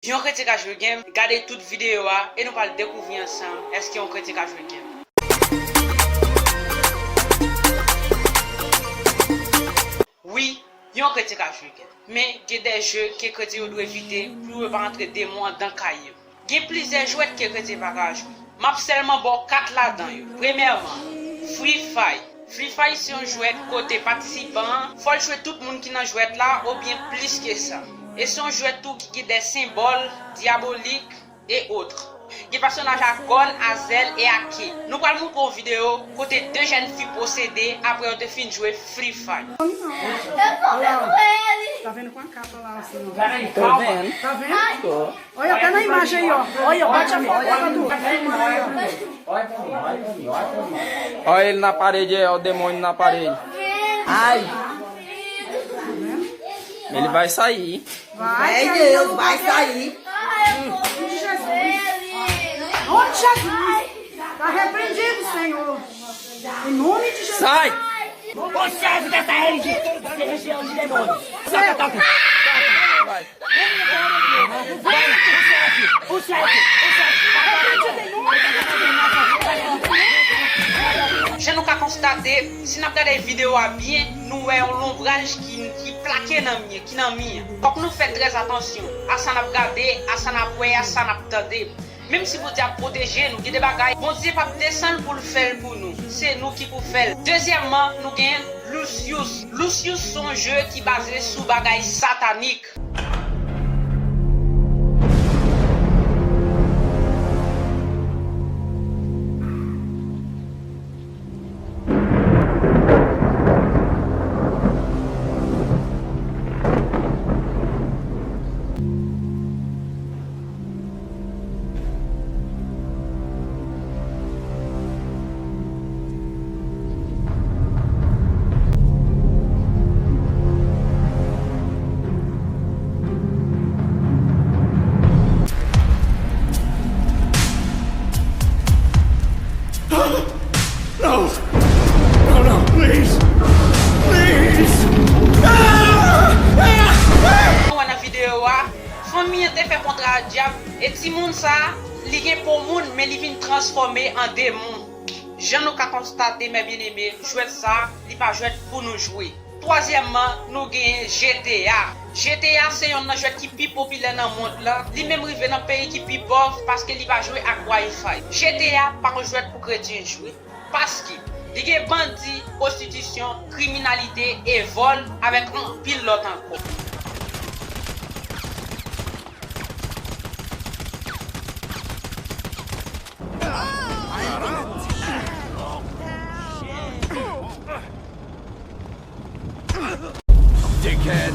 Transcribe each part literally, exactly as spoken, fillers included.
Yon kretyen ka jwe game, gade tout videyo a e nou pral dekouvri ansanm èske yon kretyen ka jwe game. Wi, yon kretyen ka jwe game. Men, gen de jeu ke kretyen yo dwe evite pou yo pa antre demon anndan kay yo. Gen plizyè jwèt ke kretyen pa ka jwe. M ap sèlman ba w kat ladan yo. Premyèman, Free Fire. Free Fire se yon jwèt kote patisipan an fò l jwe tout moun ki nan jwèt la oubyen plis ke sa. E se yon jwèt tou ki gen de senbòl dyabolik e otrè. Gen pèsonaj a kòn, a zèl e a ke. Nou pral montre w videyo kote de jèn fi posede apre yo te fin jwe Free Fire. Tá vendo com a capa lá, assim, ó. Tá vendo? Tá vendo? Olha, até na imagem aí, ó. Olha, bate a foto, bate a foto. Olha ele na parede aí, ó, o demônio na parede. Ai! Ele vai sair. Vai, Deus, vai sair. Em nome de Jesus. Em nome de Jesus. Sai! Ô chefe dessa religião, dessa religião de demônio. Sai, sai, sai. Vai. Jan nou ka konstate, si n ap gade videyo a byen, nou wè yon lonbraj ki, ki plake nan mi, ki nan mi an. Fòk nou fè trè atansyon a sa n ap gade, a sa n ap wè, a sa n ap tande. Menm si Bondye ap pwoteje nou, gen de bagay Bondye p ap desann pou l fè l pou nou. Se nou ki pou fè l. Dezyèmman, nou gen Lucius. Lucius se yon jeu ki baze sou bagay satanik. No! No, no, please! Please! Ah! Ah! Ah! Nou wè nan videyo a, fanmi an te fè kontra ak dyab, e timoun sa a, li gen po moun, men li vin transfòme an demon. Jan nou ka konstate, mè byeneme, jwèt sa a, li pa jwèt pou nou jwe. Twazyèmman, nou genyen G T A. G T A se yonn nan jwèt ki pi popilè nan mond lan. Li menm rive nan peyi ki pi pòv paske li pa jwe ak Wi-Fi. G T A pa yon jwèt pou kretyen jwe. Paske li gen bandi, pwostitisyon, kriminalite e vòl avèk anpil lòt ankò. Dickhead!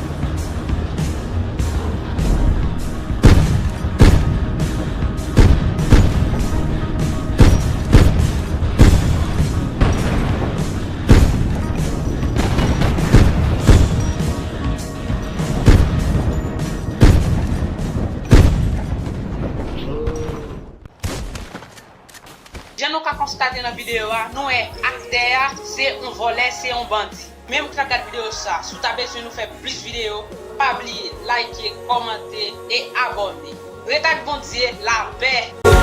Jan nou ka konstate nan videyo a, nou wè aktè a se yon vòlè, se yon bandi. Menm ki t ap gad videyo sa, si w ta bezwen nou fè plis videyo, pa bliye like, kòmante e abòne. Ret ak Bondye, lapè!